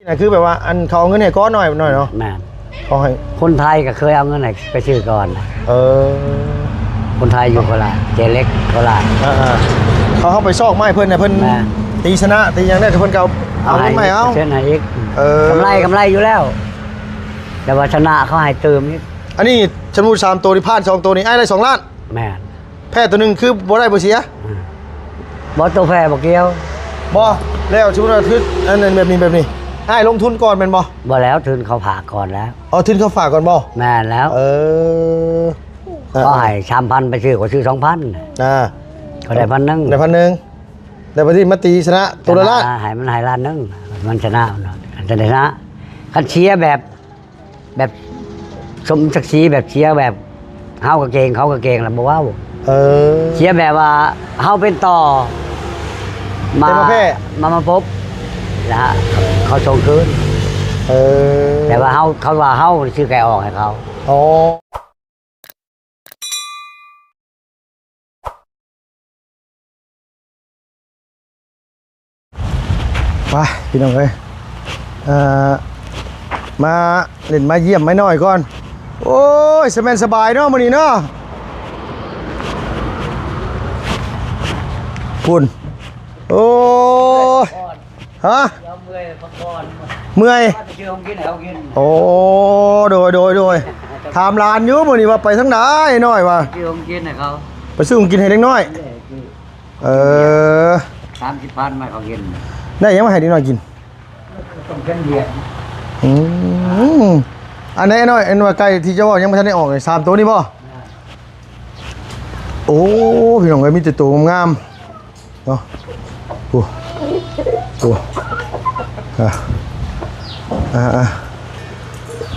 ກໍຄືແບບວ່າ ອັນ ເຂົາເອົາເງິນໃຫ້ກ້ອນໜ້ອຍ ໜ້ອຍເນາະ ແມ່ນ ເຂົາໃຫ້ ຄົນໄທກໍເຄີຍເອົາເງິນໃຫ້ໄປຊື້ກ້ອນ ເອີ ຄົນໄທຢູ່ໂຄລາດ ເຈເລັກໂຄລາດ ເອີໆ ເຂົາ ເຮົາໄປຊອກມາໃຫ້ເພິ່ນນະ ເພິ່ນ ແມ່ນ ຕີຊະນະ ຕີຫຍັງໄດ້ ເພິ່ນກໍເອົາ ເອົາເງິນມາໃຫ້ເຮົາ ເປີເຊັນໃຫ້ອີກ ເອີ ກຳໄລ ກຳໄລຢູ່ແລ້ວ ແຕ່ວ່າຊະນະເຂົາໃຫ້ຕື່ມອີກ ອັນນີ້ສົມມຸດສາມໂຕນີ້ ຜ່ານສອງໂຕນີ້ ອ້າຍໄດ້ສອງລ້ານ ແມ່ນ ແພ້ໂຕໜຶ່ງຄືບໍ່ໄດ້ບໍ່ເສຍ ອືມ ບໍ່ ໂຕແພ້ບໍ່ກ່ຽວ ບໍ່ ແລ້ວສົມມຸດວ່າຄື ອັນນັ້ນແບບນີ້ ແບບນີ້ ອ້າຍລົງທຶນກ່ອນແມ່ນບໍ່? ບໍ່ແລ້ວ ທຶນເຂົາຝາກກ່ອນແລ້ວ ອໍ ທຶນເຂົາຝາກກ່ອນບໍ່? ແມ່ນແລ້ວ ເອີ ເຂົາໃຫ້ສາມພັນ ໄປຊື້ ຂ້ອຍຊື້ສອງພັນ ອ່າ ຂ້ອຍໄດ້ພັນໜຶ່ງ ໄດ້ພັນໜຶ່ງ ແລ້ວບັດນີ້ມາຕີຊະນະໂຕລະລ້ານ ໃຫ້ມັນ ໃຫ້ລ້ານໜຶ່ງ ມັນຊະນະ ມັນຈະໄດ້ຊະນະ ຄັນເສຍແບບ ແບບສົມສັກສີ ແບບເສຍແບບເຮົາກໍເກັ່ງ ເຂົາກໍເກັ່ງ ລະບໍ່ເວົ້າ ເອີ ເສຍແບບວ່າເຮົາເປັນຕໍ່ ມາ ມາ ມາພົບ ລະເຂົາສົ່ງຄືນ ເອີ ແຕ່ວ່າເຮົາ ເຂົາວ່າເຮົາຊື້ໄກ່ອອກໃຫ້ເຂົາ ອໍ. ໄປພີ່ນ້ອງເອີຍ ເອີ ມາຫຼິ້ນມາຢ້ຽມໄມ້ນ້ອຍກ່ອນ ໂອ້ຍ ສະແມ່ນສະບາຍເນາະມື້ນີ້ເນາະ ພຸ້ນ ໂອ້ຍ ຮະ? ເມື່ອຍພັກຜ່ອນ ເມື່ອຍ ໄປຊື້ຂອງກິນໃຫ້ເຂົາກິນ ໂອ້ ໂດຍ ໂດຍ ໂດຍ ຖາມຫຼານຢູ່ມື້ນີ້ວ່າໄປທາງໃດນ້ອຍວ່າ ຊື້ຂອງກິນໃຫ້ເຂົາ ໄປຊື້ຂອງກິນໃຫ້ເດັກນ້ອຍ ເອີ ສາມສິບພັນມາເຂົາກິນ ໄດ້ຫຍັງມາໃຫ້ເດັກນ້ອຍກິນ? ຕົ້ມແກງຫຽນ ອືມ ອັນໃດນ້ອຍ ອັນວ່າໄກ່ທີ່ເຈົ້າເວົ້າຍັງບໍ່ທັນໄດ້ອອກນີ້ ສາມໂຕນີ້ບໍ່? ໂອ້ ພີ່ນ້ອງເອີຍ ມີແຕ່ໂຕງາມໆ ເນາະ ໂອ້ ໂອ້ ອ່າ ອ່າ ອ່າ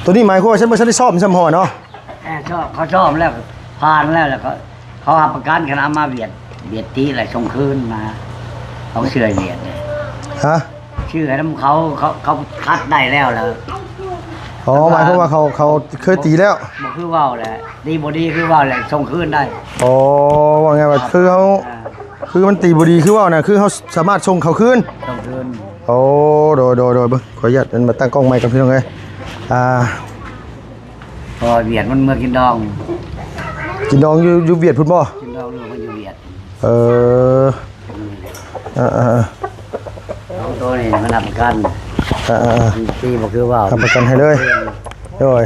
ໂຕນີ້ໝາຍຄວາມວ່າ ຊັ້ນບໍ່ທັນໄດ້ຊ້ອມຊ້ຳເນາະ ແມ່ນ ຊ້ອມ ເຂົາຊ້ອມແລ້ວ ຜ່ານແລ້ວ ແລ້ວກໍເຂົາຮັບປະກັນ ຄັນເອົາມາຫວຽດ ຫວຽດຕີແລ້ວສົ່ງຄືນມາ ເຂົາເຊື່ອຫວຽດເດ້ ຮະ? ຊື່ໃຫ້ນຳເຂົາ ເຂົາ ເຂົາຂັດໄດ້ແລ້ວ ແລ້ວ ອໍ ໝາຍຄວາມວ່າເຂົາ ເຂົາເຄີຍຕີແລ້ວ ບໍ່ຄືເວົ້າແຫຼະ ຕີບໍ່ດີຄືເວົ້າແຫຼະ ສົ່ງຄືນໄດ້ ອໍ ວ່າໄງວ່າ ຄືເຮົາ ອ່າ ຄືມັນຕີບໍ່ດີຄືເວົ້ານະ ຄືເຮົາສາມາດສົ່ງເຂົາຄືນ ສົ່ງຄືນ ໂອ້ ໂດຍ ໂດຍ ໂດຍ ເບິ່ງ ຂໍອະນຸຍາດ ອັນ ມາຕັ້ງກ້ອງໃໝ່ກ່ອນ ພີ່ນ້ອງເອີຍ ອ່າ ເພາະວ່າຫວຽດມັນເມືອກິນດອງ ກິນດອງຢູ່ ຢູ່ຫວຽດພຸ້ນບໍ່? ກິນດອງຢູ່ ມັນຢູ່ຫວຽດ ເອີ ອືມ ເອີໆໆ ສອງໂຕນີ້ມັນຮັບປະກັນ ເອີໆໆ ມັນຕີບໍ່ຄືເວົ້າ ຮັບປະກັນໃຫ້ເລີຍ ໂດຍ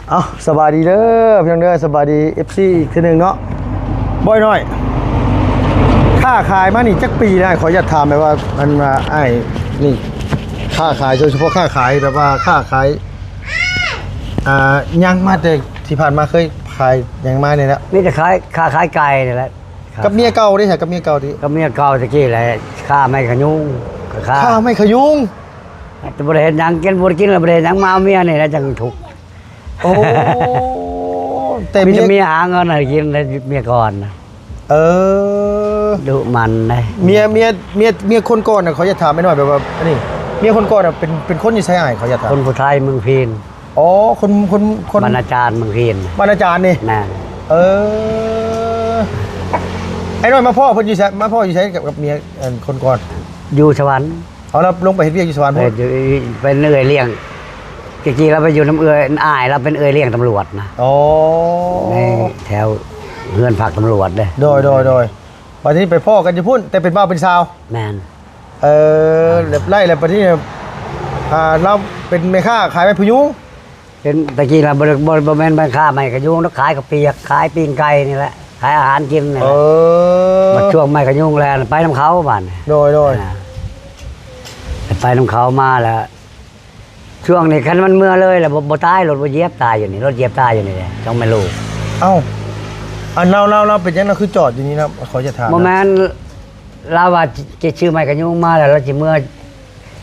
ເອົ້າ ສະບາຍດີເດີ ພີ່ນ້ອງເດີ ສະບາຍດີ ເອັຟຊີ ອີກເທື່ອໜຶ່ງເນາະ ບ່າວນ້ອຍ ຄ້າຂາຍມານີ້ຈັກປີແລ້ວ? ຂໍອະນຸຍາດຖາມແບບວ່າ ອັນວ່າອ້າຍນີ້ ຄ້າຂາຍ ໂດຍສະເພາະຄ້າຂາຍ ແບບວ່າຄ້າຂາຍ ອ່າ ຫຍັງມາແຕ່ທີ່ຜ່ານມາ ເຄີຍຂາຍຫຍັງມານີ້ແຫຼະ? ມີແຕ່ຂາຍ ຄ້າຂາຍໄກ່ນີ້ແຫຼະ. ກັບເມຍເກົ່າເດ້ ກັບເມຍເກົ່າຕິ? ກັບເມຍເກົ່າແຕ່ກີ້ແຫຼະ ຄ້າໄມ້ຂະຍຸງ ຄ້າ ຄ້າໄມ້ຂະຍຸງ ແຕ່ບໍ່ໄດ້ເຮັດຫຍັງກິນ ບໍ່ໄດ້ກິນແລ້ວບໍ່ໄດ້ເຮັດຫຍັງ ມາເອົາເມຍນີ້ແຫຼະຈັ່ງທຸກ. ໂອ້ ແຕ່ມີແຕ່ເມຍ ເມຍຫາເງິນໃຫ້ກິນ ແລະເມຍກ່ອນນະ ເອີ ດຸໝັ່ນເດ້ ເມຍ ເມຍ ເມຍ ເມຍຄົນກ່ອນນະ ຂໍຢາກຖາມແມ່ນວ່າ ແບບວ່າ ອັນນີ້ ເມຍຄົນກ່ອນນະ ເປັນ ເປັນຄົນຢູ່ໃສອ້າຍ? ຂໍຢາກຖາມ ຄົນຜູ້ໄທເມືອງພີນ. ອໍ ຄົນ ຄົນ ຄົນ ບ້ານອາຈານເມືອງພີນ ບ້ານອາຈານນີ້ ແມ່ນ ເອີ ອ້າຍນ້ອຍມາພໍ້ເພິ່ນຢູ່ໃສ? ມາພໍ້ຢູ່ໃສກັບ ກັບເມຍ ອັນ ຄົນກ່ອນ? ຢູ່ສະຫວັນ. ເອົາ ລາວລົງໄປເຮັດວຽກຢູ່ສະຫວັນພຸ້ນ? ເອີ ຢູ່ ເປັນເອື້ອຍລ້ຽງ ແຕ່ກີ້ລາວໄປຢູ່ນຳເອື້ອຍ ອ້າຍລາວເປັນເອື້ອຍລ້ຽງຕຳຫຼວດນະ. ອໍ ໃນແຖວເຮືອນພັກຕຳຫຼວດເດ້. ໂດຍ ໂດຍ ໂດຍ ບັດນີ້ໄປພໍ້ກັນຢູ່ພຸ້ນ ແຕ່ເປັນບ່າວເປັນສາວ? ແມ່ນ. ເອີ ແລ້ວໄລ່ແລ້ວບັດນີ້ ອ່າ ລາວເປັນແມ່ຄ້າຂາຍໄມ້ພະຍຸງ? ເປັນ ແຕ່ກີ້ລະບໍ່ໄດ້ ບໍ່ ບໍ່ແມ່ນແມ່ຄ້າໄມ້ພະຍຸງດອກ ຂາຍເຂົ້າປຽກ ຂາຍປີ້ງໄກ່ນີ້ແຫຼະ ຂາຍອາຫານກິນນີ້ແຫຼະ. ເອີ ບັດຊ່ວງໄມ້ພະຍຸງແລ້ວໄປນຳເຂົາບາດນີ້. ໂດຍ ໂດຍ ອ່າ ໄປນຳເຂົາມາແລ້ວ ຊ່ວງນີ້ຄັນມັນເມືອເລີຍແລ້ວ ບໍ່ ບໍ່ຕາຍ ລົດບໍ່ຢຽບຕາຍຢູ່ນີ້ ລົດຢຽບຕາຍຢູ່ນີ້ແຫຼະ ສອງແມ່ລູກ. ເອົ້າ ອັນລາວ ລາວ ລາວເປັນຫຍັງລາວຄືຈອດຢູ່ນີ້ນະ? ຂໍຢາກຖາມ ບໍ່ແມ່ນ ລາວວ່າຈະຊື້ໄມ້ພະຍຸງມາແລ້ວ ລາວຊິເມືອ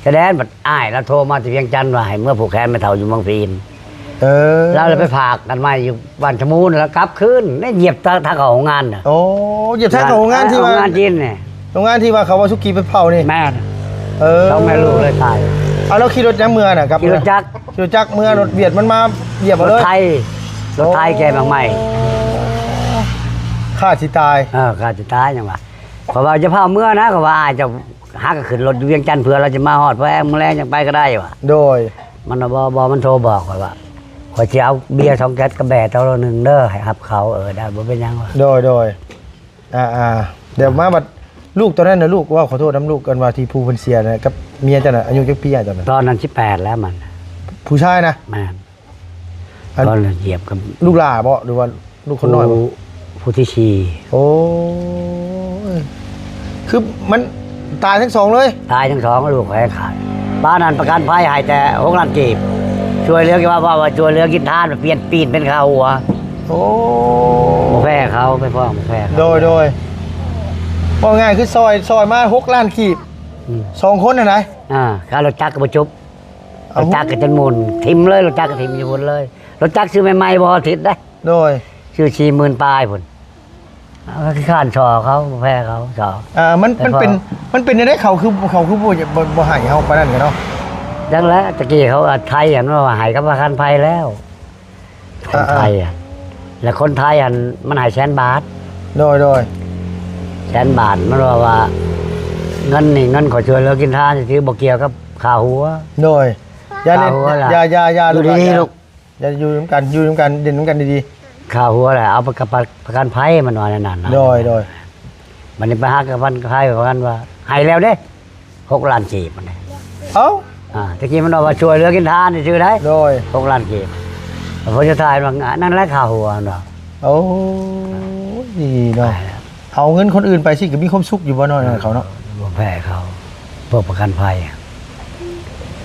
ຊາຍແດນ ບັດອ້າຍລາວໂທມາແຕ່ວຽງຈັນວ່າໃຫ້ເມືອຜູກແຂນແມ່ເຖົ້າຢູ່ເມືອງພີນ. ເອີ ລາວເລີຍໄປຝາກກັນໄວ້ຢູ່ບ້ານຊະມູນ ແລ້ວກັບຄືນ ໄດ້ຢຽບທາງເຂົ້າໂຮງງານນະ. ໂອ້ ຢຽບທາງເຂົ້າໂຮງງານທີ່ວ່າ ໂຮງງານຈີນນີ້ ໂຮງງານທີ່ວ່າເຂົາເອົາສຸກີໄປເຜົານີ້. ແມ່ນ. ເອີ ສອງແມ່ລູກເລີຍຕາຍ. ເອົາ ແລ້ວຂີ່ລົດຫຍັງເມືອນະ? ກັບ ຂີ່ລົດຈັກ ຂີ່ລົດຈັກເມືອ ລົດຫວຽດມັນມາຢຽບເອົາເລີຍ. ລົດໄຖ ລົດໄຖແກ່ໝາກໄມ້. ຂ້າຊິຕາຍ. ເອີ ຂ້າຊິຕາຍຫຍັງວະ ຂ້ອຍວ່າຢ່າພາເມືອນະ ຂ້ອຍວ່າອ້າຍເຈົ້າ ຫາກໍຂຶ້ນລົດຢູ່ວຽງຈັນ ເພື່ອລາວຈະມາຮອດ ພໍແອງມື້ແລງຈັ່ງໄປກໍໄດ້ວ່າ. ໂດຍ. ມັນວ່າ ບໍ່ ບໍ່ ມັນໂທບອກຂ້ອຍວ່າ ຂ້ອຍຊິເອົາເບຍສອງແກັດກັບແບເຕົ້າໜຶ່ງເດີ ໃຫ້ຮັບເຂົາ. ເອີ ໄດ້ ບໍ່ເປັນຫຍັງວ່າ. ໂດຍ ໂດຍ. ອ່າໆ ດຽວມາບັດ ລູກຕອນນັ້ນນະ ລູກ ເວົ້າຂໍໂທດນຳລູກ ອັນວ່າທີ່ຜູ້ເພິ່ນເສຍນະ ກັບເມຍເຈົ້ານະ ອາຍຸຈັກປີອ້າຍຕອນນັ້ນ? ຕອນນັ້ນສິບແປດແລ້ວມັນ. ຜູ້ຊາຍນະ? ແມ່ນ. ອັນ ຕອນນັ້ນຢຽບກັບ ລູກຫຼ້າບໍ ຫຼືວ່າລູກຄົນນ້ອຍບໍ? ຜູ້ ຜູ້ທີສີ່. ໂອ້ຍ ຄືມັນຕາຍທັງສອງເລີຍ? ຕາຍທັງສອງ ລູກຂ້ອຍຂາຍ. ປານນັ້ນປະກັນໄພໃຫ້ແຕ່ຫົກລ້ານກີບ ຊ່ວຍເຫຼືອ ວ່າ ວ່າ ວ່າຊ່ວຍເຫຼືອກິນທານ ປ່ຽນ ປ່ຽນເປັນຄ່າຫົວ. ໂອ້ ບໍ່ແພ້ເຂົາ ໄປຟ້ອງບໍ່ແພ້ເຂົາ. ໂດຍ ໂດຍ. ເວົ້າງ່າຍຄືຊ່ອຍ ຊ່ອຍມາຫົກລ້ານກີບ ອືມ ສອງຄົນຫັ້ນນະ. ອ່າ ຄ່າລົດຈັກກໍບໍ່ຈົບ. ເອົາ ລົດຈັກກໍຈົນໝຸ່ນ ຖິ້ມເລີຍ ລົດຈັກກໍຖິ້ມຢູ່ພຸ້ນເລີຍ. ລົດຈັກຊື້ໃໝ່ໆ ບໍ່ຮອດທິດເດ້. ໂດຍ. ຊື້ສີ່ໝື່ນປາຍພຸ້ນ. ເອົາ ຂີ້ຄ້ານສໍ້ເຂົາ ບໍ່ແພ້ເຂົາ ສໍ້. ອ່າ ມັນ ມັນເປັນ ມັນເປັນແນວໃດ ເຂົາຄື ເຂົາຄືບໍ່ ບໍ່ ບໍ່ໃຫ້ເຮົາປານນັ້ນກະເນາະ? ຈັ່ງແຫຼະ ຕະກີ້ເຂົາວ່າໄທຫັ້ນວ່າໃຫ້ກັບປະກັນໄພແລ້ວ ຄົນໄທ. ອ່າໆ ແລ້ວຄົນໄທຫັ້ນມັນໃຫ້ແສນບາດ. ໂດຍ ໂດຍ. ແສນບາດ ມັນວ່າ ວ່າເງິນນີ້ ເງິນຂ້ອຍຊ່ວຍເຫຼືອກິນທານຊື່ໆ ບໍ່ກ່ຽວກັບຄ່າຫົວ. ໂດຍ. ຢ່າເລີຍ ຄ່າຫົວລະ ຢ່າ ຢ່າ ຢ່າ ຢູ່ດີໆ ລູກ ຢ່າ ຢູ່ນຳກັນ ຢູ່ນຳກັນ ຫຼິ້ນນຳກັນດີໆ. ຄ່າຫົວລະເອົາໄປກັບປະ ປະກັນໄພ ມັນວ່າແນວນັ້ນນະ. ໂດຍ ໂດຍ. ບັດນີ້ໄປຫາປະກັນໄພ ປະກັນວ່າໃຫ້ແລ້ວເດ້ ຫົກລ້ານກີບມັນ. ເອົ້າ ອ່າ ຕະກີ້ມັນວ່າຊ່ວຍເຫຼືອກິນທານຊື່ໆ ໄດ໋. ໂດຍ. ຫົກລ້ານກີບ ແລ້ວພໍສຸດທ້າຍວ່ານັ້ນແຫຼະຄ່າຫົວເນາະ. ໂອ້ຍ ເນາະ ເອົາເງິນຄົນອື່ນໄປຊິ ກໍມີຄວາມສຸກຢູ່ບໍ່ ນ້ອຍເຂົາເນາະ? ບໍ່ແພ້ເຂົາ ພວກປະກັນໄພ.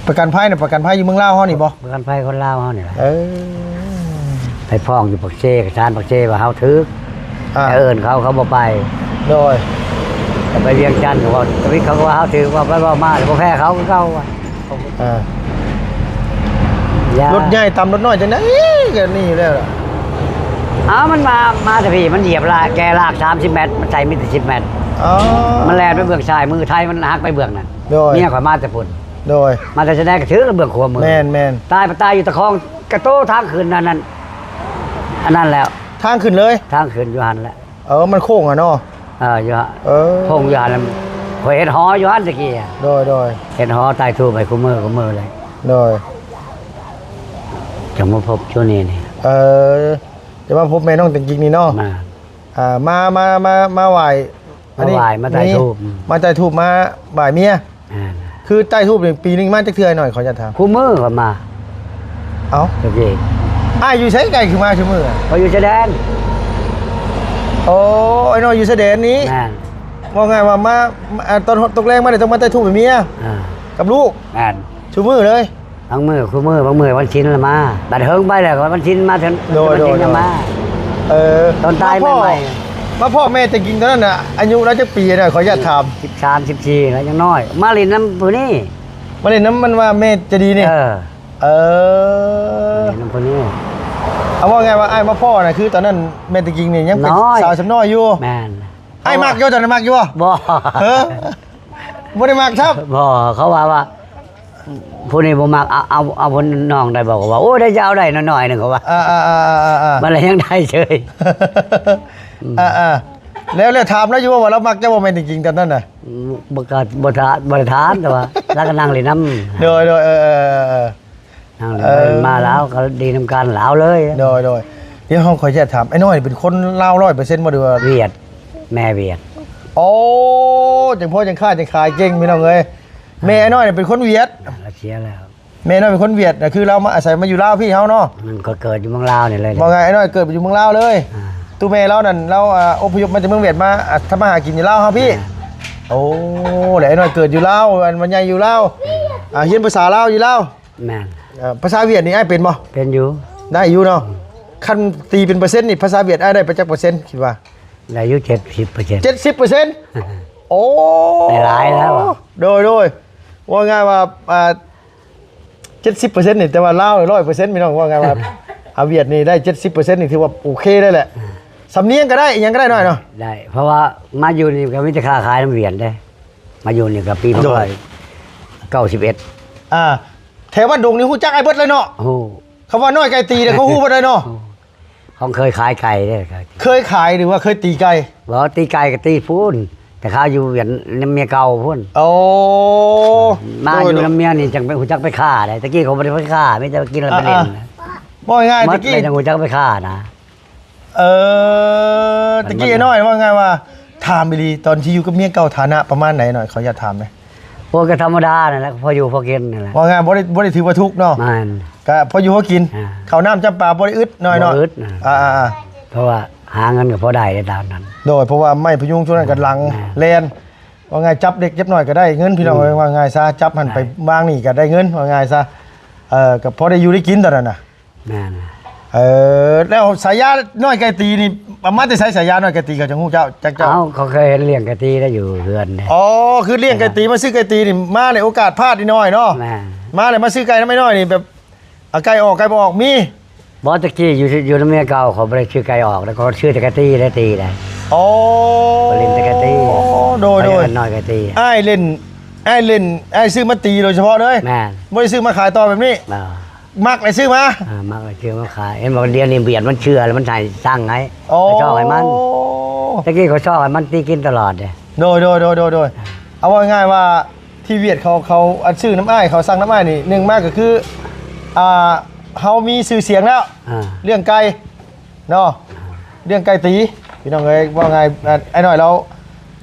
ປະກັນໄພນະ ປະກັນໄພຢູ່ເມືອງລາວເຮົານີ້ບໍ່? ປະກັນໄພຄົນລາວເຮົານີ້ແຫຼະ. ເອີ ໄປຟ້ອງຢູ່ປາກເຊ ສານປາກເຊວ່າເຮົາຖືກ. ອ່າ ແຕ່ເອີ້ນເຂົາ ເຂົາບໍ່ໄປ. ໂດຍ. ແຕ່ໄປວຽງຈັນເຂົາເວົ້າ ທຳອິດເຂົາກໍວ່າເຮົາຖືກ ເວົ້າໄປເວົ້າມາແລ້ວບໍ່ແພ້ເຂົາຄືເກົ່າ. ອ່າ ລົດໃຫຍ່ຕຳລົດນ້ອຍຈັ່ງໃດກໍໜີຢູ່ແລ້ວລະ. ເອົ້າ ມັນມາ ມາແຕ່ພີ້ ມັນຢຽບລາກ ແກ່ລາກສາມສິບແມັດ ມັນໃສ່ມີແຕ່ສິບແມັດ. ອໍ ມັນແລ່ນໄປເບື້ອງຊ້າຍມື ໄທມັນຫັກໄປເບື້ອງນັ້ນ. ໂດຍ. ເມຍຂ້ອຍມາແຕ່ພຸ້ນ. ໂດຍ. ມາແຕ່ຊາຍແດນກໍຖືກເບື້ອງຂວາມື. ແມ່ນໆ. ຕາຍໄປຕາຍຢູ່ຕະຄອງກະໂຕທາງຂຶ້ນອັນນັ້ນ ອັນນັ້ນແລ້ວ. ທາງຂຶ້ນເລີຍ? ທາງຂຶ້ນຢູ່ຫັ້ນແຫຼະ. ເອີ ມັນໂຄ້ງອະເນາະ. ເອີ ຢູ່ ເອີ ໂຄ້ງຢູ່ຫັ້ນ ຂ້ອຍເຮັດຫໍຢູ່ຫັ້ນຕະກີ້. ໂດຍໆ. ເຮັດຫໍໃຕ້ທູບໄວ້ຄູ່ມື້ ຄູ່ມື້ເລີຍ. ໂດຍ. ຈັ່ງມາພົບຢູ່ນີ້ນີ້. ເອີ ຈະມາພົບແມ່ນ້ອງແຕງກິງນີ້ເນາະ. ມາ ອ່າ ມາ ມາ ມາ ມາໄຫວ້ ມາໄຫວ້ ອັນນີ້ ມາໃຕ້ທູບ ມາໃຕ້ທູບ ມາໄຫວ້ເມຍ. ອ່າ ຄືໃຕ້ທູບນີ້ ປີໜຶ່ງມາຈັກເທື່ອ ອ້າຍນ້ອຍ ຂໍຢາກຖາມ? ຄູ່ມື້ກໍມາ. ເອົ້າ ໂອເຄ ອ້າຍຢູ່ໃສ ໄກຄືມາຊຸມື້? ຂ້ອຍຢູ່ຊາຍແດນ. ໂອ້ ອ້າຍນ້ອຍຢູ່ຊາຍແດນນີ້. ແມ່ນ. ເວົ້າງ່າຍວ່າມາ ອ່າ ຕອນຕົກແລງມານີ້ຕ້ອງມາໃຕ້ທູບໃຫ້ເມຍ. ອ່າ ກັບລູກ. ແມ່ນ. ຊຸມື້ເລີຍ. ບາງມື້ ຄູ່ມື້ ບາງມື້ວັນສິນລະມາ. ບັດເຫິງໄປແລ້ວກໍວັນສິນມາເທື່ອ. ໂດຍ ວັນສິນ ໂດຍ ຍັງມາ. ເອີ ຕອນຕາຍໃໝ່ໆ ມາພໍ້ແມ່ແຕງກິງຕອນນັ້ນນະ ອາຍຸລາວຈັກປີນະ ຂໍຢາກຖາມ? ສິບສາມ ສິບສີ່ ແລ້ວຍັງນ້ອຍ. ມາຫຼິ້ນນຳຜູ້ນີ້. ມາຫຼິ້ນນຳ ມັນວ່າແມ່ໃຈດີນີ້. ເອີ ເອີ ມາຫຼິ້ນນຳຜູ້ນີ້. ເອົາ ເວົ້າງ່າຍວ່າອ້າຍມາພໍ້ນະ ຄືຕອນນັ້ນແມ່ແຕງກິງນີ້ຍັງເປັນ ນ້ອຍ ສາວສ່ຳນ້ອຍຢູ່. ແມ່ນ. ອ້າຍມັກຢູ່ ຕອນນັ້ນມັກຢູ່ບໍ່? ບໍ່. ເອີ ບໍ່ໄດ້ມັກຊ້ຳ. ບໍ່. ເຂົາວ່າ ວ່າ ຜູ້ນີ້ບໍ່ມັກ ເອົາ ເອົາ ເອົາຜູ້ນ້ອງໄດ້ບໍ່? ເຂົາວ່າ ໂອ້ ໄດ້ ຈະເອົາໄດ້ ນ້ອຍໆ ໜຶ່ງ ເຂົາວ່າ. ອ່າໆໆໆໆ ມັນລະຍັງໄດ້ເສີຍ. ອ່າໆ ແລ້ວ ແລ້ວຖາມລາວຢູ່ບໍ່ວ່າລາວມັກເຈົ້າບໍ່? ແມ່ນຈິງໆ ຕອນນັ້ນນະ ອືມ ບໍ່ ກໍບໍ່ຖາມ ບໍ່ໄດ້ຖາມ ແຕ່ວ່າລາວກໍນັ່ງຫຼິ້ນນຳ. ໂດຍໆ ເອີໆໆໆ ນັ່ງຫຼິ້ນ ເອີ ມາລາວກໍດີນຳກັນ ລາວເລີຍ. ໂດຍໆ ດຽວເຮົາ ຂ້ອຍຈະຖາມ ອ້າຍນ້ອຍເປັນຄົນລາວຮ້ອຍເປີເຊັນບໍ່ ຫຼືວ່າ ຫວຽດ? ແມ່ຫວຽດ. ໂອ້ ຈັ່ງພໍຈັ່ງຄ້າຈັ່ງຂາຍເກັ່ງ ພີ່ນ້ອງເອີຍ. ແມ່ອ້າຍນ້ອຍເປັນຄົນຫວຽດ. ລາວເສຍແລ້ວ. ແມ່ນ້ອຍເປັນຄົນຫວຽດນະ ຄືລາວມາອາໄສມາຢູ່ລາວພີ້ເຮົາເນາະ. ມັນກໍເກີດຢູ່ເມືອງລາວນີ້ເລີຍ. ວ່າໄງ ອ້າຍນ້ອຍເກີດຢູ່ເມືອງລາວເລີຍ. ອ່າ ຕູ້ແມ່ລາວນັ້ນ ລາວ ອ່າ ອົບພະຍົບມາຈາກເມືອງຫວຽດມາ ອ່າ ທຳມາຫາກິນຢູ່ລາວເຮົາພີ້. ອ່າ ໂອ້ ແລ້ວອ້າຍນ້ອຍເກີດຢູ່ລາວ ອັນ ມາໃຫຍ່ຢູ່ລາວ ອ່າ ຮຽນພາສາລາວຢູ່ລາວ. ແມ່ນ. ເອີ ພາສາຫວຽດນີ້ອ້າຍເປັນບໍ່? ເປັນຢູ່. ໄດ້ຢູ່ເນາະ. ອືມ ຄັນຕີເປັນເປີເຊັນນີ້ ພາສາຫວຽດອ້າຍໄດ້ໄປຈັກເປີເຊັນຄິດວ່າ? ໄດ້ຢູ່ເຈັດສິບເປີເຊັນ. ເຈັດສິບເປີເຊັນ. ໂອ້ ໄດ້ຫຼາຍແລ້ວ. ໂດຍໆ ເວົ້າງ່າຍວ່າ ອ່າ ເຈັດສິບເປີເຊັນນີ້ ແຕ່ວ່າລາວຮ້ອຍເປີເຊັນ ພີ່ນ້ອງ. ເວົ້າງ່າຍວ່າ ອາ ຫວຽດນີ້ໄດ້ເຈັດສິບເປີເຊັນນີ້ ຖືວ່າໂອເຄເລີຍແຫຼະ. ອ່າ ສຳນຽງກໍໄດ້ ອີ່ຫຍັງກໍໄດ້ໜ້ອຍເນາະ. ໄດ້ ເພາະວ່າມາຢູ່ນີ້ກໍມີແຕ່ຄ້າຂາຍນຳຫວຽດເດ້. ມາຢູ່ນີ້ກໍປີ ໂດຍ ເກົ້າສິບເອັດ. ອ່າ ແຖວບ້ານດົງນີ້ຮູ້ຈັກອ້າຍເບິດເລີຍເນາະ. ຮູ້. ຄຳວ່ານ້ອຍໄກ່ຕີເດ້ ເຂົາຮູ້ເບິດເລີຍເນາະ. ເຮົາເຄີຍຂາຍໄກ່ເດ້. ເຄີຍຂາຍ ຫຼືວ່າເຄີຍຕີໄກ່? ບໍ່ ຕີໄກ່ກໍຕີພຸ້ນ ແຕ່ຂ້າຢູ່ຫວຽດນາມເມຍເກົ່າພຸ້ນ. ໂອ້ ມາຢູ່ນຳເມຍນີ້ຈັ່ງໄປຮູ້ຈັກໄປຄ້າໄດ໋. ຕະກີ້ເຂົາບໍ່ໄດ້ໄປຄ້າ ມີແຕ່ໄປກິນແລ້ວໄປຫຼິ້ນ. ເວົ້າງ່າຍໆ ຕະກີ້ຍັງຮູ້ຈັກໄປຄ້ານະ. ເອີ ຕະກີ້ນ້ອຍ ເວົ້າງ່າຍວ່າ ຖາມອີ່ຫຼີ ຕອນທີ່ຢູ່ກັບເມຍເກົ່າ ຖານະປະມານໃດນ້ອຍ? ຂໍອະນຸຍາດຖາມແດ່. ໂອ້ ກໍທຳມະດານັ້ນແຫຼະ ພໍຢູ່ພໍກິນນັ້ນແຫຼະ. ເວົ້າງ່າຍ ບໍ່ໄດ້ ບໍ່ໄດ້ຖືວ່າທຸກເນາະ. ແມ່ນ. ກໍພໍຢູ່ພໍກິນ ອ່າ ເຂົ້ານ້ຳຈຳປາບໍ່ໄດ້ອຶດນ້ອຍເນາະ. ບໍ່ອຶດ ອ່າໆ ເພາະວ່າຫາເງິນກໍພໍໄດ້ໃນຕາມນັ້ນ. ໂດຍ ເພາະວ່າໄມ້ພະຍຸງຊ່ວງນັ້ນກໍຫຼັງ ອ່າ ແລ່ນ ວ່າງ່າຍ ຈັບເດັກຈັບນ້ອຍກໍໄດ້ເງິນ ພີ່ນ້ອງເອີຍ. ອືມ ວ່າງ່າຍຊະ ຈັບຫັ້ນ ອ່າ ໄປວາງນີ້ກໍໄດ້ເງິນ ວ່າງ່າຍຊະ. ເອີ ກໍພໍໄດ້ຢູ່ໄດ້ກິນຕອນນັ້ນນະ. ແມ່ນ. ເອີ ແລ້ວສາຍານ້ອຍໄກ່ຕີນີ້ ເອົາມາແຕ່ໃສ? ສາຍານ້ອຍໄກ່ຕີ ເຂົາຈັ່ງຮູ້ເຈົ້າ ຈັກເຈົ້າ. ເອົ້າ ເຂົາເຄີຍເຫັນລ້ຽງໄກ່ຕີໄດ້ຢູ່ເຮືອນເດ້. ອໍ ຄືລ້ຽງໄກ່ຕີ ມາຊື້ໄກ່ຕີນີ້ ມາໃນໂອກາດພາດນ້ອຍໆເນາະ. ແມ່ນ. ມາແລ້ວມາຊື້ໄກ່ນຳອ້າຍນ້ອຍນີ້ ແບບ ເອົາໄກ່ອອກ ໄກ່ບໍ່ອອກ ມີ. ບໍ່ ແຕ່ກີ້ຢູ່ ຢູ່ນຳເມຍເກົ່າ ເຂົາບໍ່ໄດ້ຊື້ໄກ່ອອກ ແລ້ວເຂົາຊື້ແຕ່ໄກ່ຕີໄດ້ຕີໄດ້. ອໍ ເຂົາຫຼິ້ນແຕ່ໄກ່ຕີ. ໂດຍໆ ນ້ອຍໄກ່ຕີ ອ້າຍຫຼິ້ນ ອ້າຍຫຼິ້ນ ອ້າຍຊື້ມາຕີໂດຍສະເພາະເລີຍ. ແມ່ນ. ບໍ່ໄດ້ຊື້ມາຂາຍຕໍ່ແບບນີ້. ບໍ່. ມັກແລ້ວຊື້ມາ. ອ່າ ມັກແລ້ວຊື້ມາຂາຍ. ເຫັນບອກດຽວນີ້ຫວຽດມັນເຊື່ອແລ້ວ ມັນໃຫ້ສັ່ງໃຫ້. ອໍ ເຂົາຊອກໃຫ້ມັນ. ແຕ່ກີ້ເຂົາຊອກໃຫ້ມັນຕີກິນຕະຫຼອດເດ້. ໂດຍໆໆໆໆ. ເອົາວ່າງ່າຍວ່າ ທີ່ຫວຽດເຂົາ ເຂົາອັນຊື້ນຳອ້າຍ ເຂົາສັ່ງນຳອ້າຍນີ້ ໜຶ່ງມາກໍຄື ອ່າ ເຮົາມີຊື່ສຽງແລ້ວ ອ່າ ລ້ຽງໄກ່ເນາະ ລ້ຽງໄກ່ຕີ ພີ່ນ້ອງເອີຍ. ເວົ້າງ່າຍ ອ້າຍນ້ອຍລາວ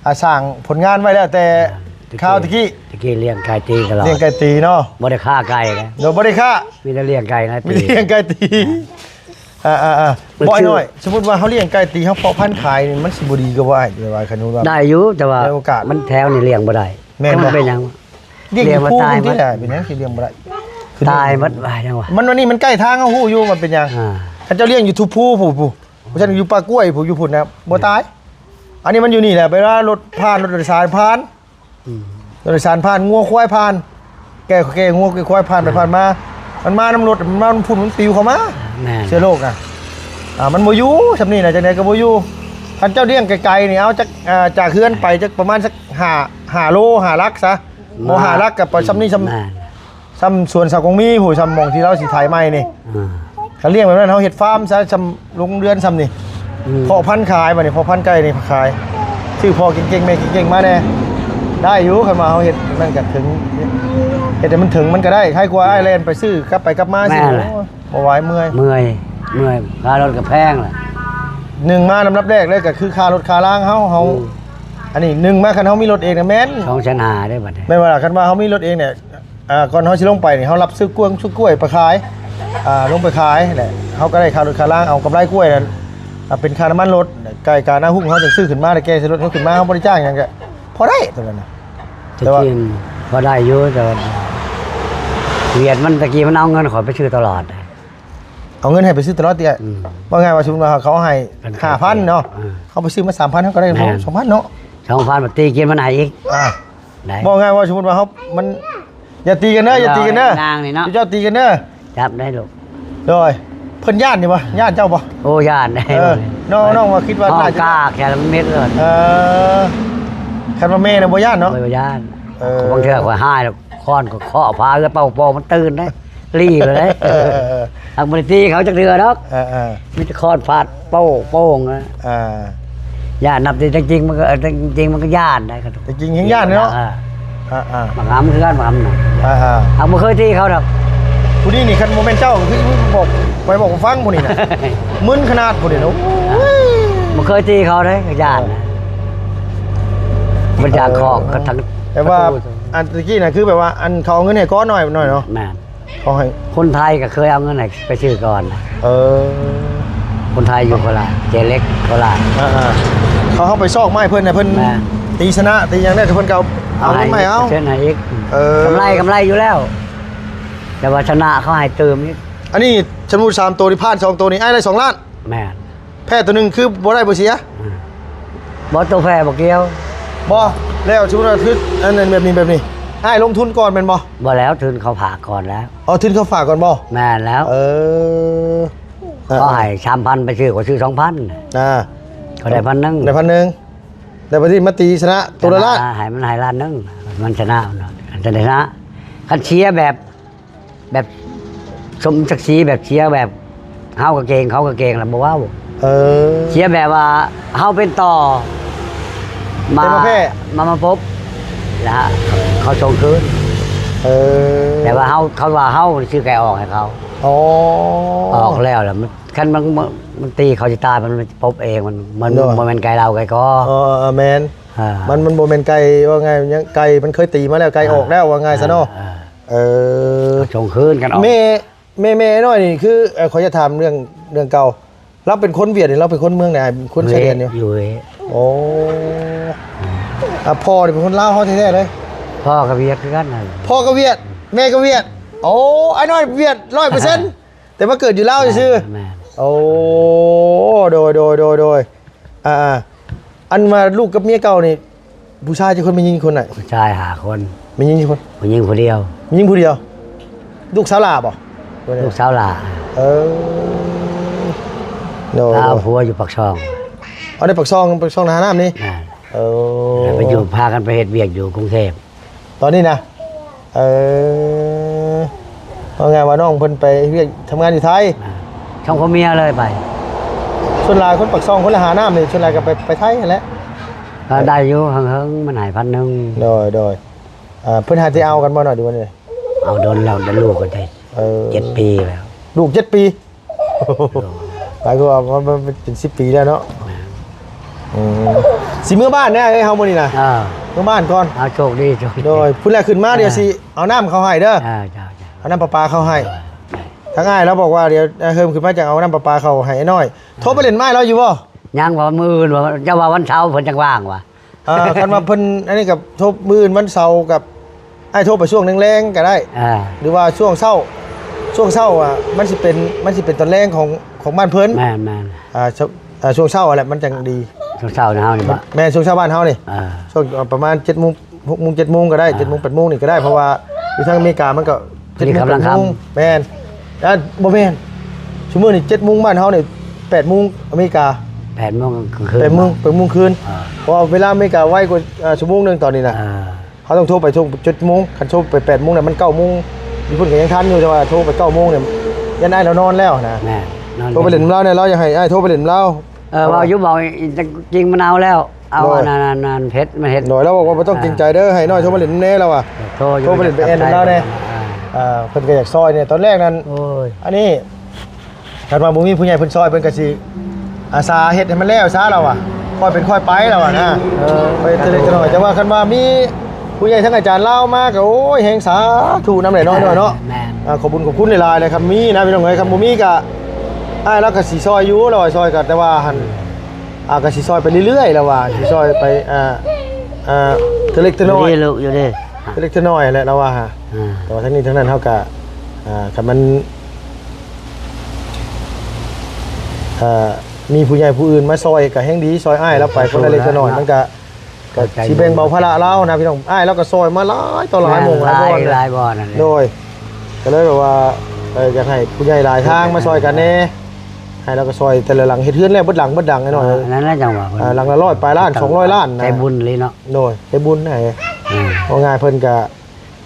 ອ່າ ສ້າງຜົນງານໄວ້ແລ້ວແຕ່ ອ່າ ຄາວແຕ່ກີ້ ແຕ່ກີ້ລ້ຽງໄກ່ຕີຕະຫຼອດ ລ້ຽງໄກ່ຕີເນາະ. ບໍ່ໄດ້ຄ້າໄກ່ນະ. ໂດຍ ບໍ່ໄດ້ຄ້າ ມີແຕ່ລ້ຽງໄກ່ນະ ມີແຕ່ລ້ຽງໄກ່ຕີ. ອ່າໆໆ ບໍ່ ອ້າຍນ້ອຍ ສົມມຸດວ່າເຮົາລ້ຽງໄກ່ຕີ ເຮົາເພາະພັນຂາຍນີ້ ມັນຊິບໍ່ດີກວ່າບໍ່ອ້າຍ? ແບບວ່າຄັນວ່າ ໄດ້ຢູ່ ແຕ່ວ່າ ໃນໂອກາດ ມັນແຖວນີ້ລ້ຽງບໍ່ໄດ້. ແມ່ນບໍ່? ມັນເປັນຫຍັງ? ລ້ຽງຢູ່ພູພຸ້ນຕິແຫຼະ. ເປັນຫຍັງຊິລ້ຽງບໍ່ໄດ້? ຕາຍໝົດວ່າຫຍັງວະ? ມັນ ອັນນີ້ມັນໃກ້ທາງ ເຮົາຮູ້ຢູ່ວ່າເປັນຫຍັງ. ອ່າ ຄັນເຈົ້າລ້ຽງຢູ່ທຸບພູພຸ້ນ ຜູ້ ບໍ່ຊັ້ນຢູ່ປ່າກ້ວຍຜູ້ ຢູ່ພຸ້ນນະ ບໍ່ຕາຍ. ອັນນີ້ມັນຢູ່ນີ້ແຫຼະ ເວລາລົດຜ່ານ ລົດໂດຍສານຜ່ານ ອືມ ໂດຍສານຜ່ານ ງົວຄວາຍຜ່ານ ແກ່ ແກ່ງົວແກ່ຄວາຍຜ່ານໄປ ອ່າ ຜ່ານມາ ມັນມານຳລົດ ມັນມານຳຝຸ່ນ ມັນປິວເຂົ້າມາ. ແມ່ນ. ເຊື້ອໂລກນະ ອ່າ ມັນບໍ່ຢູ່ຊ່ຳນີ້ນະ ຈັ່ງໃດກໍບໍ່ຢູ່. ຄັນເຈົ້າລ້ຽງໄກໆນີ້ ເອົາຈັກ ອ່າ ຈາກເຮືອນໄປຈັກປະມານສັກຫ້າ ຫ້າໂລ ຫ້າຫຼັກຊະ ບໍ່ ອ່າ ຫ້າຫຼັກກໍໄປຊ່ຳນີ້ ຊ່ຳ ແມ່ນ ຊ່ຳສວນສາວກົງມີພຸ້ນ ຊ່ຳໝ່ອງທີ່ລາວຊິໄຖໃໝ່ນີ້. ອ່າ ຄັນລ້ຽງແບບນັ້ນ ເຮົາເຮັດຟາມຊະ ຊ່ຳໂລງເດືອນຊ່ຳນີ້ ອືມ ເພາະພັນຂາຍ ບາດນີ້ເພາະພັນໄກ່ນີ້ຂາຍ ຊື້ພໍ່ເກັ່ງໆ ແມ່ເກັ່ງໆ ມາແດ່ ໄດ້ຢູ່. ຄັນວ່າເຮົາເຮັດນັ້ນກໍເຖິງ ເຮັດໃຫ້ມັນເຖິງ ມັນກໍໄດ້. ໃຄກວ່າອ້າຍແລ່ນໄປຊື້ ກັບໄປກັບມາຊີ້ ແມ່ນແຫຼະ. ໂອ້ຍ ບໍ່ໄຫວ ເມື່ອຍ ເມື່ອຍ ເມື່ອຍ ຄ່າລົດກໍແພງແຫຼະ. ໜຶ່ງມາລຳດັບແລກເລີຍ ກໍຄືຄ່າລົດຄ່າລາງເຮົາ ເຮົາ ອືມ ອັນນີ້ໜຶ່ງມາ ຄັນເຮົາມີລົດເອງນະ ແມ່ນ ສອງແສນຫ້າເດ້ ບັດນີ້ ແມ່ນວ່າ ຄັນວ່າເຮົາມີລົດເອງນີ້ ອ່າ ກ່ອນເຮົາຊິລົງໄປນີ້ ເຮົາລັບຊື້ກ້ວຍ ຊື້ກ້ວຍໄປຂາຍ ອ່າ ລົງໄປຂາຍແຫຼະ ເຮົາກໍໄດ້ຄ່າລົດຄ່າລາງ ເອົາກຳໄລກ້ວຍນັ້ນ ອ່າ ເປັນຄ່ານ້ຳມັນລົດ ໄກ່ການາຮຸ້ງເຮົາຈັ່ງຊື້ຂຶ້ນມາ ແລ້ວແກ່ໃສ່ລົດເຮົາຂຶ້ນມາ ເຮົາບໍ່ໄດ້ຈ້າງຫຍັງ ກໍພໍໄດ້ຕົວນັ້ນນະ. ແຕ່ວ່າ ຕະກີ້ພໍໄດ້ຢູ່ ແຕ່ວ່າຫວຽດມັນ ຕະກີ້ມັນເອົາເງິນຂ້ອຍໄປຊື້ຕະຫຼອດ. ເອົາເງິນໃຫ້ໄປຊື້ຕະຫຼອດຕິອ້າຍ. ອືມ ເວົ້າງ່າຍວ່າ ສົມມຸດວ່າເຂົາໃຫ້ຫ້າພັນເນາະ ອ່າ ເຮົາໄປຊື້ມາສາມພັນ ເຮົາກໍໄດ້ ແມ່ນ ສອງພັນເນາະ ສອງພັນ ມາຕີກິນມັນໃຫ້ອີກ ອ່າ ໄດ້. ເວົ້າງ່າຍວ່າ ສົມມຸດວ່າເຮົາ ມັນ ຢ່າຕີກັນເດີ ຢ່າຕີກັນເດີ ນາງນີ້ເນາະ ເຈົ້າຕີກັນເດີ ຈັບໄດ້ລູກ. ໂດຍ ເພິ່ນຢ້ານຢູ່ບໍ່? ຢ້ານເຈົ້າບໍ່? ໂອ້ ຢ້ານໄດ໋. ເອີ ນ້ອງ ນ້ອງວ່າຄິດວ່າ ຫ້ອງ ໜ້າຈະ ກ້າແຄ່ລະເມັດເລີຍ. ເອີ ຄັນວ່າແມ່ນະບໍ່ຢ້ານເນາະ? ບໍ່ຢ້ານ. ເອີ ບາງເທື່ອຂ້ອຍຮ້າຍແລ້ວ ຄ້ອນກໍເຄາະຝາເຮືອນ ເປົ່າໂປ່ງມັນຕື່ນເດ້ ລີ້ເລີຍເດ້. ເອີໆໆ ຫາກບໍ່ໄດ້ຕີເຂົາຈັກເທື່ອດອກ. ເອີໆ ມີແຕ່ຄ້ອນຟາດໂປ້ງໆນະ. ອ່າ ຢ້ານນັບແຕ່ ແຕ່ຈິງມັນກໍ ເອີ ແຕ່ຈິງມັນກໍຢ້ານໄດ໋. ແຕ່ຈິງແຮງຢ້ານເນາະ. ເອີ ອ່າໆ ບັກຫຳຄືກັນ ບັກຫຳນະ. ອ່າໆ ຫາກບໍ່ເຄີຍຕີເຂົາດອກ. ຜູ້ນີ້ນີ້ ຄັນບໍ່ແມ່ນເຈົ້າ ຄືບອກ ໄປບອກຟັງຜູ້ນີ້ນະ ມຶນຂະໜາດຜູ້ນີ້ນະ. ໂອ້ຍ ບໍ່ເຄີຍຕີເຂົາເດ້ ກໍຢ້ານນະ. ມັນຢາກຄອກ ເອີ ກັນທັງ ແຕ່ວ່າ ປະຕູ ອັນຕະກີ້ນະ ຄືແບບວ່າ ອັນເຂົາເອົາເງິນໃຫ້ກ້ອນໜ້ອຍ ໜ້ອຍເນາະ. ແມ່ນ. ເຂົາໃຫ້ ຄົນໄທກໍເຄີຍເອົາເງິນໃຫ້ໄປຊື້ກ່ອນ. ເອີ ຄົນໄທຢູ່ໂຄລາດ ເຈເລັກໂຄລາດ. ອ່າໆ ເຂົາ ເຮົາໄປຊອກໄມ້ເພິ່ນນະ ເພິ່ນ ແມ່ນ ຕີຊະນະ ຕີຫຍັງໄດ້ ເພິ່ນກໍເອົາ ເອົາເງິນໃໝ່ເອົາ ເຊັນໃຫ້ອີກ. ເອີ ກຳໄລ ກຳໄລຢູ່ແລ້ວ ແຕ່ວ່າຊະນະເຂົາໃຫ້ຕື່ມອີກ. ອັນນີ້ ສົມມຸດສາມໂຕນີ້ ຜ່ານສອງໂຕນີ້ ອ້າຍໄດ້ສອງລ້ານ. ແມ່ນ. ແພ້ໂຕໜຶ່ງຄືບໍ່ໄດ້ບໍ່ເສຍ? ອືມ ບໍ່ ໂຕແພ້ບໍ່ກ່ຽວ. ບໍ່ ແລ້ວສົມມຸດວ່າຄື ອັນນັ້ນແບບນີ້ ແບບນີ້ ອ້າຍລົງທຶນກ່ອນແມ່ນບໍ່? ບໍ່ແລ້ວ ທຶນເຂົາຝາກກ່ອນແລ້ວ. ອໍ ທຶນເຂົາຝາກກ່ອນບໍ່? ແມ່ນແລ້ວ. ເອີ ເອີ ເຂົາໃຫ້ສາມພັນ ໄປຊື້ ຂ້ອຍຊື້ສອງພັນ. ອ່າ ເຂົາໄດ້ພັນໜຶ່ງ ໄດ້ພັນໜຶ່ງ ແລ້ວບັດນີ້ມາຕີຊະນະໂຕລະລ້ານ. ໃຫ້ມັນໃຫ້ລ້ານໜຶ່ງ ມັນຊະນະ ມັນຈະໄດ້ຊະນະ. ຄັນເສຍແບບ ແບບສົມສັກສີ ແບບເສຍແບບເຮົາກໍເກັ່ງ ເຂົາກໍເກັ່ງ ລະບໍ່ເວົ້າ. ເອີ ເສຍແບບວ່າເຮົາເປັນຕໍ່ ມາ ເປັນໝໍແພດ ມາ ມາປົບ ແລ້ວເຂົາສົ່ງຄືນ. ເອີ ແຕ່ວ່າເຮົາ ເຂົາວ່າເຮົາຊື້ໄກ່ອອກໃຫ້ເຂົາ. ອໍ ອອກແລ້ວ ແລ້ວມັນ ຄັນມັນ ມັນ ມັນຕີເຂົາຊິຕາຍ ມັນ ມັນປົບເອງ ມັນ ມັນ ໂດຍ ບໍ່ແມ່ນໄກ່ເຫຼົ່າໄກ່ກໍ. ເອີ ແມ່ນ ອ່າ ມັນ ມັນບໍ່ແມ່ນໄກ່ ວ່າງ່າຍ ຍັງ ໄກ່ມັນເຄີຍຕີມາແລ້ວ ໄກ່ອອກແລ້ວ ອ່າ ວ່າງ່າຍຊະເນາະ. ອ່າ ເອີ ສົ່ງຄືນກັນອອກ. ແມ່ ແມ່ ແມ່ນ້ອຍນີ້ຄື ເອີ ຂໍຢາກຖາມເລື່ອງ ເລື່ອງເກົ່າ ລາວເປັນຄົນຫວຽດນີ້ ລາວເປັນຄົນເມືອງໃດ? ຄົນຊາຍແດນຢູ່ ຢູ່ ໂອ້ ອ່າ ພໍ່ນີ້ເປັນຄົນລາວເຮົາແທ້ໆເລີຍ. ພໍ່ກໍຫວຽດຄືກັນນັ້ນ ພໍ່ກໍຫວຽດ ແມ່ກໍຫວຽດ. ໂອ້ ອ້າຍນ້ອຍຫວຽດຮ້ອຍເປີເຊັນ ແຕ່ມາເກີດຢູ່ລາວຊື່ໆ. ແມ່ນ ແມ່ນ. ໂອ້ ໂດຍ ໂດຍ ໂດຍ ໂດຍ. ອ່າໆ ອັນວ່າລູກກັບເມຍເກົ່ານີ້ ຜູ້ຊາຍຈັກຄົນ ແມ່ຍິງຈັກຄົນນະ? ຜູ້ຊາຍຫ້າຄົນ ແມ່ຍິງຈັກຄົນ? ຜູ້ຍິງຜູ້ດຽວ. ແມ່ຍິງຜູ້ດຽວ. ລູກສາວຫຼ້າບໍ່? ລູກສາວຫຼ້າ. ເອີ ໂດຍ ລາວ ໂດຍ ຜົວຢູ່ປາກຊ່ອງ. ເອົາ ໃນປາກຊ່ອງ ປາກຊ່ອງທ່ານ້ຳນີ້. ອ່າ ເອີ ໄປຢູ່ ພາກັນໄປເຮັດວຽກຢູ່ກຸງເທບ. ຕອນນີ້ນະ ເອີ ເວົ້າງ່າຍວ່ານ້ອງເພິ່ນໄປເຮັດວຽກທຳງານຢູ່ໄທ. ອ່າ ສອງຜົວເມຍເລີຍໄປ. ສ່ວນຫຼາຍຄົນປາກຊ່ອງ ຄົນລະຫານ້ຳນີ້ ສ່ວນຫຼາຍກໍໄປ ໄປໄທຫັ້ນແຫຼະ. ກໍໄດ້ຢູ່ ເຫິງໆ ມັນໃຫ້ພັນໜຶ່ງ. ໂດຍ ໂດຍ. ອ່າ ເພິ່ນຫາແຕ່ເອົາກັນບໍ່ເນາະ ຫຼືວ່າແນວໃດ? ເອົາດົນແລ້ວ ໄດ້ລູກກໍໄດ້ ເອີ ເຈັດປີແລ້ວ. ລູກເຈັດປີ. ໂດຍ ຫຼາຍກວ່າ ມັນ ມັນເປັນສິບປີແລ້ວເນາະ. ແມ່ນ. ອືມ ຊິເມືອບ້ານແດ່ເອີຍ ເຮົາມື້ນີ້ນະ. ອ່າ ເມືອບ້ານກ່ອນ. ເອົາ ໂຊກດີ ໂຊກດີ. ໂດຍ ພຸ້ນແຫຼະ ຂຶ້ນມາ ເອີ ດຽວຊິເອົານ້ຳເຂົ້າໃຫ້ເດີ. ເຈົ້າ ເຈົ້າ ເຈົ້າ. ເອົານ້ຳປະປາເຂົ້າໃຫ້. ໂດຍ ໂດຍ. ທາງອ້າຍລາວບອກວ່າ ດຽວ ເອີ ເຮີມຂຶ້ນມາ ຈະເອົານ້ຳປະປາເຂົ້າໃຫ້ອ້າຍນ້ອຍ. ໂທໄປຫຼິ້ນມາໃຫ້ລາວຢູ່ບໍ່? ຍັງ. ວ່າມື້ອື່ນ ວ່າ ເຈົ້າວ່າວັນເສົາເພິ່ນຈັ່ງວ່າງວ່າ. ອ່າ ຄັນວ່າເພິ່ນ ອັນນີ້ກໍໂທ ມື້ອື່ນວັນເສົາກັບ ອ້າຍໂທໄປຊ່ວງແລງໆກໍໄດ້. ອ່າ ຫຼືວ່າຊ່ວງເຊົ້າ ຊ່ວງເຊົ້າອະ ມັນຊິເປັນ ມັນຊິເປັນຕອນແລງຂອງ ຂອງບ້ານເພິ່ນ. ແມ່ນໆ. ອ່າ ຊ່ວງ ອ່າ ຊ່ວງເຊົ້າຫັ້ນແຫຼະ ມັນຈັ່ງດີ. ຊ່ວງເຊົ້າໃນເຮົານີ້ບໍ່? ແມ່ນ ຊ່ວງເຊົ້າບ້ານເຮົານີ້. ອ່າ ຊ່ວງ ອ່າ ປະມານເຈັດໂມງ ຫົກໂມງ ເຈັດໂມງກໍໄດ້. ອ່າ ເຈັດໂມງ ແປດໂມງນີ້ກໍໄດ້ ເພາະວ່າຢູ່ທາງອາເມລິກາມັນກໍ ເຈັດໂມງ ແປດໂມງ. ແມ່ນ. ອ່າ ບໍ່ແມ່ນ ຊຸມື້ນີ້ ເຈັດໂມງບ້ານເຮົານີ້ ແປດໂມງອາເມລິກາ. ແປດໂມງກາງຄືນ. ແປດໂມງ ແປດໂມງຄືນ. ອ່າ ເພາະວ່າເວລາອາເມລິກາໄວກວ່າ ອ່າ ຊົ່ວໂມງໜຶ່ງຕອນນີ້ນະ. ອ່າ ເຮົາຕ້ອງໂທໄປຊ່ວງເຈັດໂມງ ຄັນໂທໄປແປດໂມງແລ້ວມັນເກົ້າໂມງ ຢູ່ພຸ້ນກໍຍັງທັນຢູ່ ແຕ່ວ່າໂທໄປເກົ້າໂມງນີ້ ຢ້ານອ້າຍລາວນອນແລ້ວນະ. ແມ່ນ ນອນ. ໂທໄປຫຼິ້ນນຳລາວແດ່ ລາວຢາກໃຫ້ອ້າຍໂທໄປຫຼິ້ນນຳລາວ. ເອີ ເວົ້າຢູ່ ເວົ້າຈິງມັນເອົາແລ້ວ ເອົາ ໂດຍ ອັນນັ້ນ ອັນນັ້ນເຮັດ ມັນເຮັດ. ໂດຍ ລາວບອກວ່າບໍ່ຕ້ອງເກງໃຈເດີ ໃຫ້ນ້ອຍໂທມາຫຼິ້ນນຳແດ່ ລາວວ່າ. ໂທ ໂທໄປຫຼິ້ນໄປແອ່ນນຳລາວແດ່. ອ່າ ເພິ່ນກໍຢາກຊ່ອຍນີ້ ຕອນແລກນັ້ນ. ໂອ້ຍ ອັນນີ້ ຄັນວ່າບໍ່ມີຜູ້ໃຫຍ່ເພິ່ນຊ່ອຍ ເພິ່ນກໍຊິອາສາເຮັດໃຫ້ມັນແລ້ວຊະ ລາວວ່າ ຄ່ອຍເປັນຄ່ອຍໄປ ລາວວ່ານະ. ເອີ ໄປເທື່ອເລັກເທື່ອນ້ອຍ. ແຕ່ວ່າຄັນວ່າມີຜູ້ໃຫຍ່ທັງອາຈານລາວມາກໍ ໂອ້ຍ ແຮງສາທຸນຳແຫຼະເນາະ ນ້ອຍເນາະ. ແມ່ນ. ອ່າ ຂອບຄຸນ ຂອບຄຸນຫຼາຍໆເລີຍ ຄັນມີນະ ພີ່ນ້ອງເອີຍ. ຄັນບໍ່ມີກໍ ອ້າຍລາວກໍຊິຊ່ອຍຢູ່ ລາວວ່າຊ່ອຍກໍ ແຕ່ວ່າຫັ້ນ ອ່າ ກໍຊິຊ່ອຍໄປເລື້ອຍໆ ລາວວ່າຊິຊ່ອຍໄປ ອ່າ ອ່າ ເທື່ອເລັກເທື່ອນ້ອຍ ຢູ່ເດ້ ລູກ ຢູ່ເດ້ ເທື່ອເລັກເທື່ອນ້ອຍແຫຼະ ລາວວ່າ. ອ່າ ແຕ່ວ່າທັງນີ້ທັງນັ້ນເຮົາກໍ ອ່າ ຄັນມັນ ເອີ ມີຜູ້ໃຫຍ່ຜູ້ອື່ນມາຊ່ອຍກໍແຮ່ງດີ ຊ່ອຍອ້າຍລາວໄປ ຄົນລະເລັກລະນ້ອຍ ມັນກໍ ກໍຊິແບ່ງເບົາພາລະລາວນະ ພີ່ນ້ອງ. ອ້າຍລາວກໍຊ່ອຍມາຫຼາຍຕໍ່ຫຼາຍໝ່ອງຫຼາຍບ່ອນ ຫຼາຍບ່ອນນັ້ນແຫຼະ. ໂດຍ ກໍເລີຍແບບວ່າ ເອີ ຢາກໃຫ້ຜູ້ໃຫຍ່ຫຼາຍທາງມາຊ່ອຍກັນແດ່ ໃຫ້ລາວກໍຊ່ອຍແຕ່ລະຫຼັງ ເຮັດເຮືອນແລ້ວເບິດຫຼັງເບິດດັງ ອ້າຍນ້ອຍ. ເອີ ນັ້ນແຫຼະ ຈັ່ງວ່າ ອ່າ ຫຼັງລະຮ້ອຍປາຍລ້ານ ສອງຮ້ອຍລ້ານນະ ໃຈບຸນເລີຍເນາະ. ໂດຍ ໃຈບຸນໃຫ້ ເອີ ເວົ້າງ່າຍເພິ່ນກໍ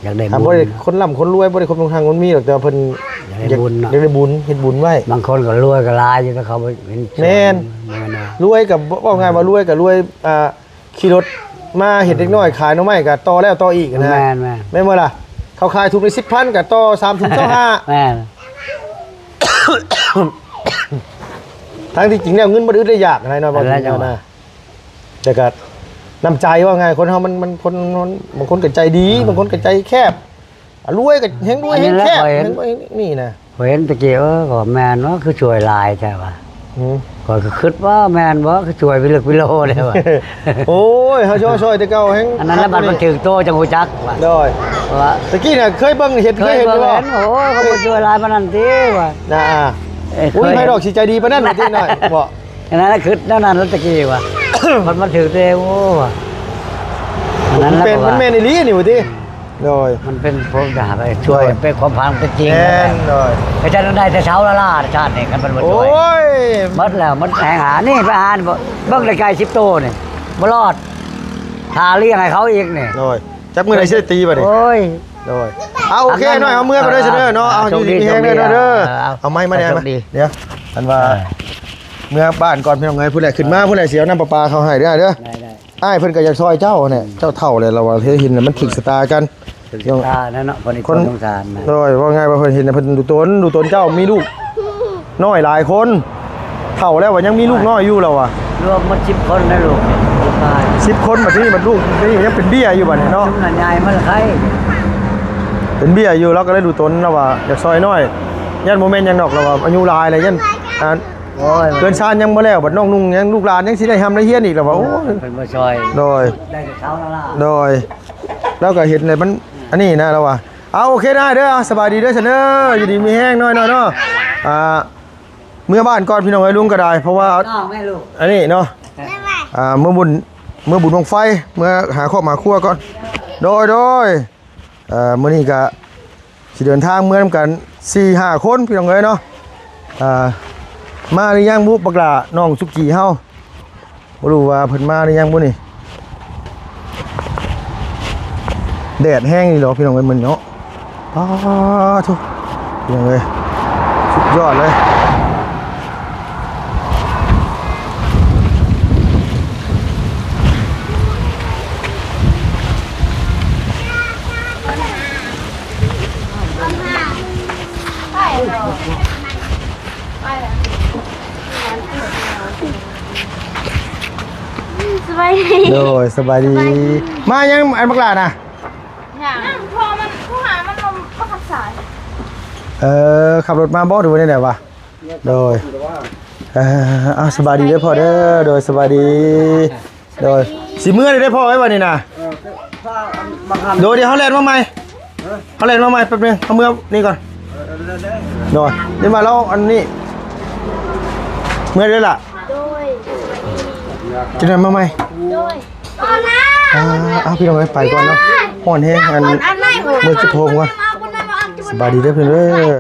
ຢາກໄດ້ບຸນ ບໍ່ໄດ້ຄົນລ່ຳຄົນລວຍ ບໍ່ໄດ້ຄົນຮັ່ງຮັ່ງມີດອກ ແຕ່ວ່າເພິ່ນຢາກໄດ້ ຢາກ ບຸນເນາະ ຢາກໄດ້ບຸນ ເຮັດບຸນໄວ້. ບາງຄົນກໍລວຍກໍຫຼາຍຢູ່ ແຕ່ເຂົາບໍ່ເຫັນ. ແມ່ນ ແມ່ນວ່າ ລວຍກໍ ເວົ້າງ່າຍວ່າລວຍກໍລວຍ ອ່າ ຂີ່ລົດມາເຫັນເດັກນ້ອຍຂາຍໜໍ່ໄມ້ກໍຕໍ່ແລ້ວຕໍ່ອີກນະ. ແມ່ນໆ ແມ່ນບໍ່ລະ? ເຂົາຂາຍຖົງລະສິບພັນກໍຕໍ່ສາມຖົງຊາວຫ້າ. ແມ່ນ. ທັງທີ່ຈິງແລ້ວເງິນບໍ່ໄດ້ອຶດໄດ້ຢາກນະ ເນາະ ເວົ້າຈິງແລ້ວນະ. ແຕ່ກໍນ້ຳໃຈ ເວົ້າງ່າຍ ຄົນເຮົາມັນ ມັນ ຄົນ ມັນ ບາງຄົນກໍໃຈດີ ເອີ ບາງຄົນກໍໃຈແຄບ. ອ່າ ລວຍກໍແຮ່ງລວຍແຮ່ງແຄບ ແມ່ນແລ້ວ ເຫັນບໍ່ ນີ້ນະ. ຂ້ອຍເຫັນຕະກີ້ ເອີ ກໍແມ່ນວ່າ ຄືຊ່ວຍຫຼາຍແທ້ວ່າ. ຫືມ ຂ້ອຍກໍຄິດວ່າແມ່ນບໍ່ ຄືຊ່ວຍໄປເລິກໄປໂລແທ້ວ່າ. ໂອ້ຍ ເຮົາຊ່ອຍ ຊ່ອຍແຕ່ເກົ່າແຮ່ງ ອັນນັ້ນລະ ບັດມັນຖືກໂຕຈັ່ງຮູ້ຈັກວ່າ. ໂດຍ ວ່າຕະກີ້ນະ ເຄີຍເບິ່ງເຫັນ ເຄີຍເຫັນຢູ່ບໍ່? ໂອ້ຍ ເຂົາບໍ່ຊ່ວຍຫຼາຍປານນັ້ນຕິວ່າ. ນະ ອ່າ ເອີ ໂອ້ຍ ໃຜດອກຊິໃຈດີປານນັ້ນຕິນ້ອຍ ບໍ່ ອັນນັ້ນລະຄິດແນວນັ້ນລະຕະກີ້ວ່າ ມັນ ມັນຖືກແຕ່ ໂອ້ ວ່າ ອັນນັ້ນລະ ມັນແມ່ນອີ່ຫຼີນີ້ວ່າຕິ. ໂດຍ ມັນເປັນພວກດາໄປຊ່ວຍ ໂດຍ ເປັນຄວາມຝັນເປັນຈິງ. ແມ່ນ ໂດຍ ໄປຈັດໄດ້ແຕ່ເຊົາລະລາຊາດນີ້ ຄັນມັນບໍ່ຊ່ວຍ. ໂອ້ຍ ໝົດແລ້ວ ໝົດແຮງຫາ ນີ້ໄປຫາ ເບິ່ງໄດ້ໄກ່ສິບໂຕນີ້ ບໍ່ລອດ ຖ້າລ້ຽງໃຫ້ເຂົາອີກນີ້. ໂດຍ ຈັກມື້ໃດຊິໄດ້ຕີບັດນີ້. ໂອ້ຍ ໂດຍ ເອົາ ໂອເຄ ນ້ອຍ ເອົາເມືອກ່ອນເດີ ເອີ ເດີເນາະ. ເອົາ ໂຊກດີ ຢູ່ດີມີແຮງເດີ ໂຊກດີ ເດີ ເອີ ເອົາ ເອົາໄມ້ມາແດ່ ເອົາ ມາ ໂຊກດີ ດຽວ ອັນວ່າ ເອີ ເມືອບ້ານກ່ອນ ພີ່ນ້ອງເອີຍ ພຸ້ນແຫຼະ ຂຶ້ນມາພຸ້ນແຫຼະ ຊິເອົານ້ຳປະປາເຂົ້າໃຫ້ເດີ ເດີ ໄດ້ ໄດ້. ອ້າຍເພິ່ນກໍຢາກຊ່ອຍເຈົ້າຫັ້ນແຫຼະ ເຈົ້າເຖົ້າແລ້ວ ລາວວ່າເຮັດເຫັນແລ້ວມັນຖືກຊະຕາກັນ ຖືກຊະຕາແລ້ວເນາະ ພໍດີຄົນສົງສານນະ ໂດຍ ເວົ້າງ່າຍວ່າເພິ່ນເຫັນເພິ່ນດູຕົນ ດູຕົນເຈົ້າມີລູກນ້ອຍຫຼາຍຄົນ ເຖົ້າແລ້ວວ່າຍັງມີລູກນ້ອຍຢູ່ລາວວ່າ ລວມໝົດສິບຄົນນະລູກ ສິບຄົນ ບັດນີ້ບັດລູກນີ້ຍັງເປັນເບ້ຍຢູ່ບັດນີ້ເນາະ ຊຸມນັ້ນໃຫຍ່ມາລະໄຄ ເປັນເບ້ຍຢູ່ ລາວກໍເລີຍດູຕົນ ລາວວ່າຢາກຊ່ອຍນ້ອຍ ຢ້ານບໍ່ແມ່ນຫຍັງດອກ ລາວວ່າອາຍຸຫຼາຍແລ້ວ ຢ້ານ ໂອ້ຍ ເຮືອນຊານຍັງບໍ່ແລ້ວ ບັດນ້ອງນຸ່ງຍັງ ລູກຫຼານຍັງຊິໄດ້ຮ່ຳໄດ້ຮຽນອີກ ລາວວ່າ ໂອ້ຍ ເພິ່ນບໍ່ຊ່ອຍ ໂດຍ ໄດ້ແຕ່ເຊົາແລ້ວລະ ໂດຍ ລາວກໍເຫັນແລ້ວມັນ ອັນນີ້ນະ ລາວວ່າ ເອົາ ໂອເຄນະເດີ ສະບາຍດີເດີຊັ້ນເດີ ຢູ່ດີມີແຮງນ້ອຍໆເນາະ ອ່າ ເມືອບ້ານກ່ອນພີ່ນ້ອງເອີຍ ລຸງກໍໄດ້ ເພາະວ່າ ຕ້ອງແມ່ລູກ ອັນນີ້ເນາະ ອ່າ ເມືອບຸນ ເມືອບຸນບັ້ງໄຟ ເມືອຫາຄອບຫາຄົວກ່ອນ ໂດຍ ໂດຍ ເອີ ມື້ນີ້ກະຊິເດີນທາງເມືອນຳກັນສີ່ຫ້າຄົນພີ່ນ້ອງເອີຍເນາະ ອ່າ ມາຫຼືຍັງບຸ ບັກຫຼ້ານ້ອງສຸກີເຮົາ ບໍ່ຮູ້ວ່າເພິ່ນມາຫຼືຍັງບຸນີ້ ແດດແຮງອີ່ຫຼີພີ່ນ້ອງເອີຍ ມື້ນີ້ເນາະ ປາໂທ້ ພີ່ນ້ອງເອີຍ ສຸດຍອດເລີຍ ສະບາຍດີ ໂດຍ ສະບາຍດີ ສະບາຍດີ ມາຍັງອັນບັກຫຼ້ານະ ຍັງ ພໍ່ມັນໂທຫາມັນບໍ່ຮັບສາຍ ເອີ ຂັບລົດມາບໍ່ ຫຼືວ່າແນວໃດວະ ໂດຍ ເອີ ເອົາ ສະບາຍດີເດີພໍ່ເດີ ໂດຍ ສະບາຍດີ ໂດຍ ຊິເມືອເດີພໍ່ເອີຍ ບັດນີ້ນະ ໂດຍ ດຽວເຮົາແລ່ນມາໃໝ່ ເຮົາແລ່ນມາໃໝ່ແປັບໜຶ່ງ ເຮົາເມືອນີ້ກ່ອນ ໂດຍ ນີ້ມາແລ້ວ ອັນນີ້ ເມືອເດີລະ ໂດຍ ຈະໄດ້ມາໃໝ່ ໂດຍ ອ່າ ເອົາ ພີ່ນ້ອງເອີຍ ໄປກ່ອນເນາະ ຮ້ອນແຮງ ອັນ ເມືອເກັບຜົມກ່ອນ ສະບາຍດີເດີພີ່ນ້ອງເດີ.